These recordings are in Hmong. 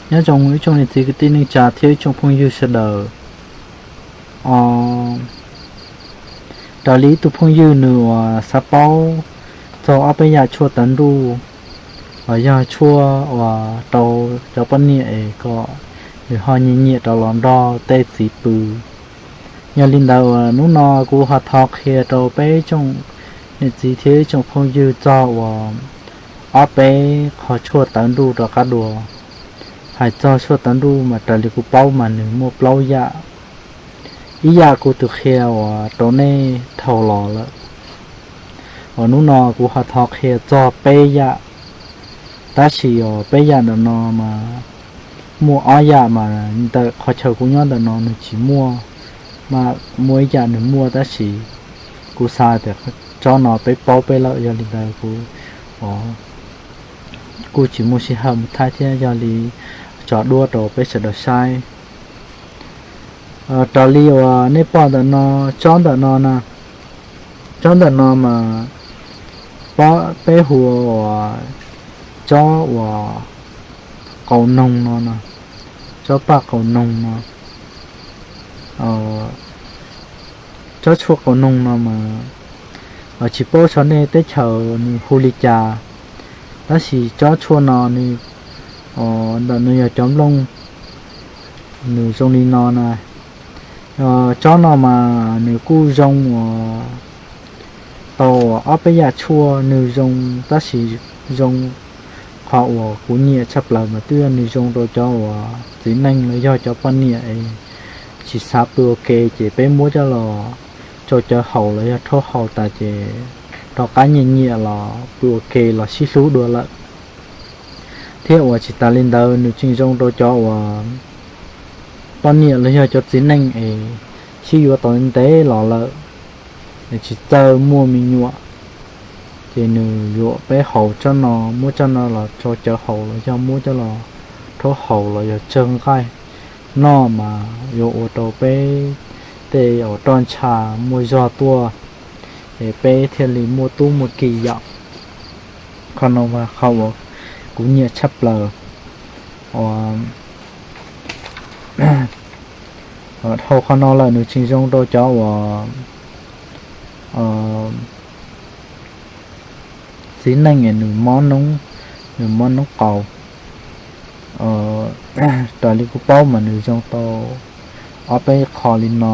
Nyob zoo ib tsoom niam txiv kwv tij neej tsa thiab ib tsoom phooj ywg sawv daws. Raws li ib tug phooj ywg nws uas xav paub txog ob peb yam tshuaj tawv nruj, los yog tshuaj uas rau cov poj niam es kom nws ho nyiam nyiam rov los nrog tej txiv pw. Yog li ntawd uas hnub no kuv ho thov qhia rau peb tsoom niam txiv thiab ib tsoom phooj ywg txog uas ob peb qho tshuaj tawv nruj rov qab dua. Hais txog tshuaj tawv nruj mas raws li kuv paub mas nws muaj plaub yam. Ib yam kuv twb qhia uas rau nej dhau los lawm, uas hnub no kuv ho thov qhia txog peb yam. Tab sis uas peb yam ntawm no mas muaj ob yam mas ntawm qhov chaw kuv nyob ntawm no nws tsis muaj, mas muaj ib yam nws muaj tab sis kuv xav tias tsob no peb paub peb lawm, yog li ntawd kuv kuj tsis muaj sij hawm mus thaij thiab, yog li tso duab rau peb sawv daws saib. Raws li uas nej pom ntawm no, tsob ntawm no na, tsob ntawm no mas peb hu ua tsob uas qau noog no, tsob paj qau noog no. Tsob tshuaj qau noog no mas tsis paub sawv nej teb chaws nws hu li cas, tab sis tsob tshuaj no nws, ntawm nws yog cov nplooj, nws zoo li no na. Tsob no mas nws kuj zoo uas tau ob peb yam tshuaj, nws zoo, tab sis zoo, qhov uas kuv nyiam tshaj plaws mas twb yog nws zoo rau cov uas txiv neej los yog cov poj niam es tsis xav pw ua ke ces peb muab coj los tsau cawv haus los yog rhaub haus tas ces rov qab nyiam nyiam los pw ua ke los sib hlub dua lawm. Thiab uas tsis tas li ntawd nws tseem zoo rau cov uas poj niam los yog cov txiv neej es sib yuav tau ntev los lawm es tsis txawj muaj me nyuam, ces nws yuav peb haus tsob no, muab tsob no los tsau cawv haus los yog muab coj los rhaub haus los yog tsawg nqaij noj mas yuav ua rau peb tej uas roj ntsha muaj zog tuaj, es peb thiaj li muaj tub muaj ki yom. Qhov no mas qhov uas kuv nyiam tshaj plaws. Dhau qhov no lawm nws tseem zoo rau cov uas txiv neej es nws mob noob, nws mob noob qaus. Raws li kuv paub mas nws zoo tau ob peb qho li no,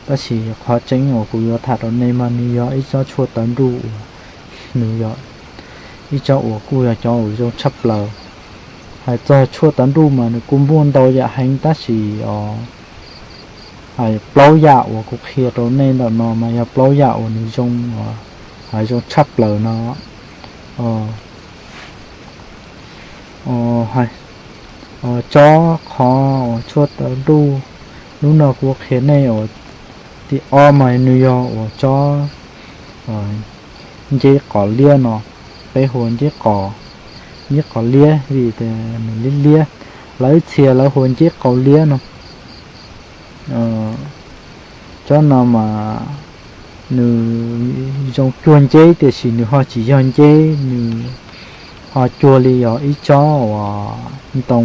tab sis qhov tseeb uas kuv yuav tham rau nej mas nws yog ib tsob tshuaj tawv nruj uas nws yog ib tsob uas kuj yog cov uas zoo tshaj plaws. Hais txog tshuaj tawv nruj mas nws kuj muaj ntau yam heev tab sis os, hais plaub yam uas kuv qhia rau nej ntawm no mas yog plaub yam uas nws zoo, hais zoo tshaj plaws no. Tsob qhov uas tshuaj tawv nruj hnub no kuv qhia nej uas tim ob mas nws yog uas tsob nceb qos liab no, peb hu ua nceb qos, nceb qos liab vim tias nws liab liab, lawv ib txhia lawv hu ua nceb qau liab no. Tsob no mas nws zoo cuag nceb tiam sis nws ho tsis yog nceb, nws ho cuag li yog ib tsob uas ntoo,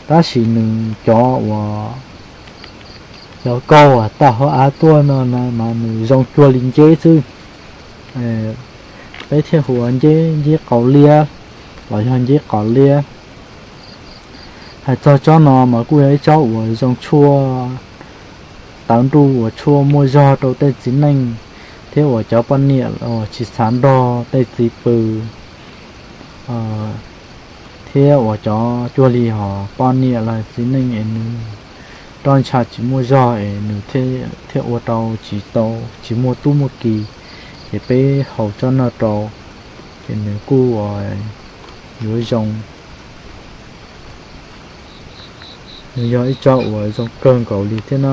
tab sis nws cov uas cov kauj uas tawm hauv av tuaj no mas nws zoo cuag li nceb xwb. Peb thiaj hu ua nceb, nceb qau liab los yog nceb qos liab. Hais txog tsob no mas kuj yog ib tsob uas zoo tshuaj tawv nruj uas tshuaj muaj zog rau tej txiv neej thiab uas cov poj niam uas tsis xav nrog tej txiv pw, thiab uas cov cuag li hos poj niam los txiv neej es nws roj ntsha tsis muaj zog es nws thiaj ua rau tsis tau, tsis muaj tub muaj ki, ces peb haus tsob no rau ces nws kuj yuav zoo. Nws yog ib tsob uas zoo kawg nkaus li thiab na.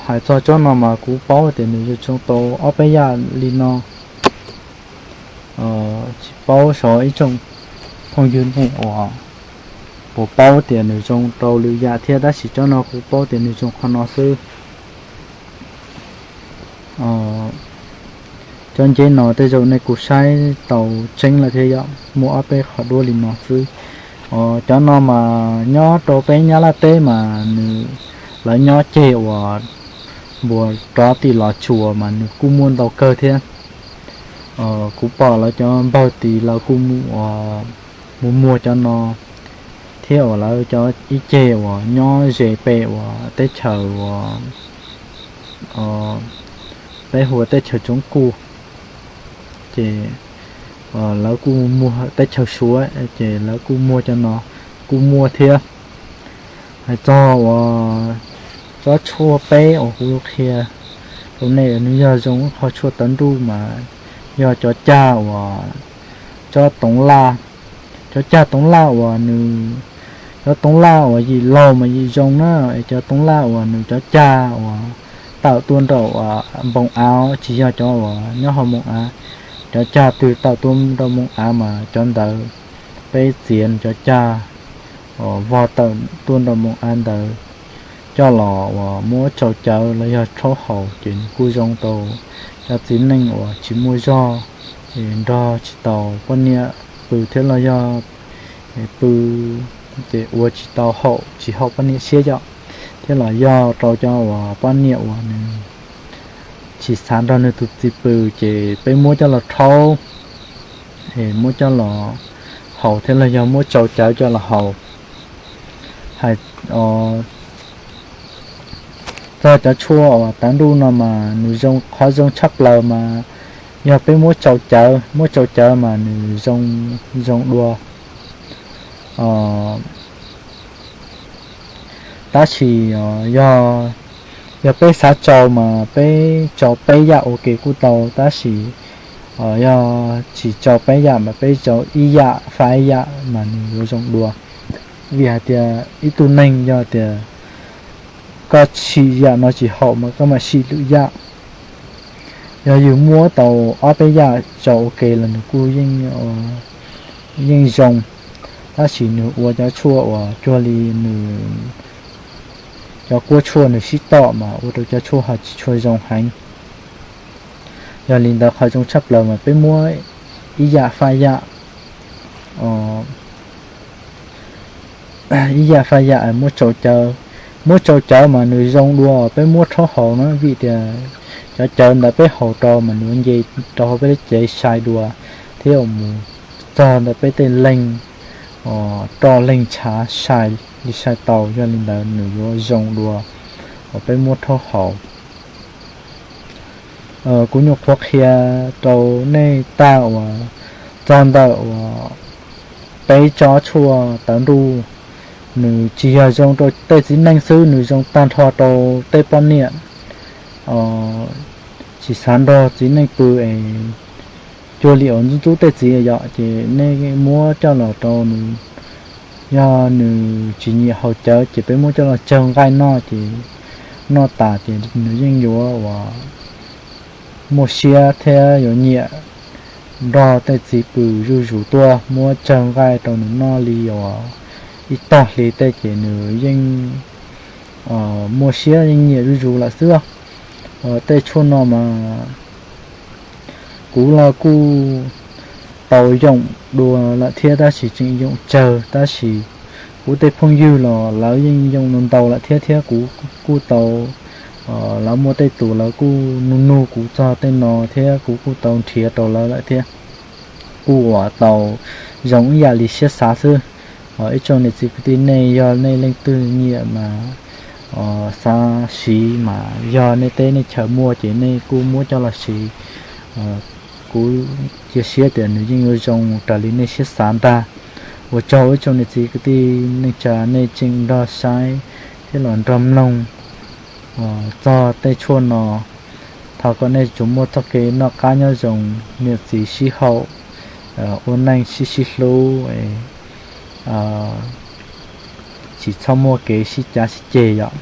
Hais txog tsob no mas kuv paub tias nws zoo tau ob peb yam li no. Tsis paub xyov ib tsoom phooj ywg nej uas puas paub tias nws zoo rau lwm yam thiab, tab sis tsob no kuv paub tias nws zoo qhov no xwb. Cov nceb no tej zaum nej kuj saib tau tseeb lawm thiab yom, muaj ob peb qhov duab li no xwb. Cov no mas nyob rau peb Nyab Laj teb mas nws, lawv nyob ceg uas npuas rov tim Los Tsuas mas nws kuj muaj ntau kawg thiab. Kuv pom lawv cov npawg tid lawv kuj mus, mus muag cov no, thiab uas lawv cov ib ceg uas nyob ze pem uas teb chaws uas peb hu ua teb chaws Tsoob Kuj, ces lawv kuj muag teb chaws Suav ces lawv kuj muag cov no, kuj muaj thiab. Hais txog uas tsob tshuaj peb uas kuv qhia rau nej, nws yog zoo ib qho tshuaj tawv nruj mas yog cov cag uas tsob toov laj. Cov cag toov laj uas nws, cov toov laj uas yim laug mas yim zoo na, es cov toov laj uas nws cov cag uas tawm tuaj nraum npoo av, tsis yog cov uas nyob hauv npoo av. Cov cag twg tawm tuaj nraum npoo av mas cov ntawd peb txiav nws cov cag uas vog tawm tuaj nraum npoo av ntawd coj los uas muab tsau cawv los yog rhaub haus ces nws kuj zoo rau cov txiv neej uas tsis muaj zog, nrog tsis tau poj niam pw thiab los yog pw ces ua tsis tau haum, tsis haum poj niam siab yom, thiab los yog rau cov uas poj niam uas nws tsis xav nrog nws tus txiv pw ces peb muab coj los rhaub, muab coj los haus thiab los yog muab tsau cawv coj los haus. Hais txog cov tshuaj uas tawv nruj no mas nws zoo, qhov zoo tshaj plaws mas yog peb muab tsau cawv, muab tsau cawv mas nws zoo, zoo dua. Tab sis yog, yog peb xav tsau mas peb tsau peb yam ua ke kuj tau, tab sis yog tsis tsau peb yam mas peb tsau ib yam faj ib yam mas nws yuav zoo dua. Vim hais tias ib tug neeg yog tias koj sim yam no tsis haum mas koj mam sim lwm yam. Yog yus muab tau ob peb yam tsau ua ke los nws kuj yeej zoo, tab sis nws ua cov tshuaj uas cuag li nws, cov kuab tshuaj nws sib tom mas ua rau cov tshuaj ho tsis tshua zoo heev. Yog li ntawd qhov zoo tshaj plaws mas peb muab ib yam faj yam, ib yam faj yam muab tsau cawv. Muab tsau cawv mas nws zoo dua peb muab rhaub haus na, vim tias cov cawv ntawd peb haus rau mas nws nce rau hauv peb lub cev sai dua, thiab mus txog ntawm peb tej leeg, roj leeg tshav sai li sai tau, yog li ntawd nws yuav zoo dua uas peb muab rhaub haus. Kuv nyuam qhuav qhia rau nej tag uas txog ntawm uas peb tsob tshuaj tawv nruj, nws tsis yog zoo rau tej txiv neej xwb, nws zoo tag nrho rau tej poj niam tsis xav nrog txiv neej pw es cuag li uas ntxub ntxub tej txiv yom, ces nej muab coj los rau nws. Yog nws tsis nyiam haus cawv ces peb muab coj los tsawg nqaij noj, ces noj tas ces nws yeej yuav uas muaj siab thiab yuav nyiam nrog tej txiv pw zuj zus tuaj. Muab tsawg nqaij rau nws noj li uas ib tog hli tej ces nws yeej muaj siab yeej nyiam zuj zus lawm xwb. Tej tshuaj no mas kuv los kuj tau yoom dua lawm thiab, tab sis tseem yoom tsawg, tab sis kuv tej phooj ywg los lawv yeej yoom ntau lawm thiab, thiab kuv kuj tau, lawv muaj tej tus lawv kuj nug nug kuv txog tej no thiab kuv kuj tau nrhiav rau lawv lawm thiab. Kuj uas tau zoo ib yam li siab xav xwb. Ib tsoom niam txiv kwv tij, nej yog nej leej twg nyiam mas xav siv mas yog nej teb nej chaws muaj ces nej kuj muab coj los siv. Kuv cia siab tias nws yeej yuav zoo raws li nej siab xav ntag. Ua tsaug ib tsoom niam txiv kwv tij neej tsa nej tseem nrog saib thiab los nrog mloog txog tej tshuaj no. Thov kom nej tsuas muaj txoj kev noj qab nyob zoo, niam txiv sib haum, ua neej sib sib hlub, tsis txhob muaj kev sib cav sib ceg yom.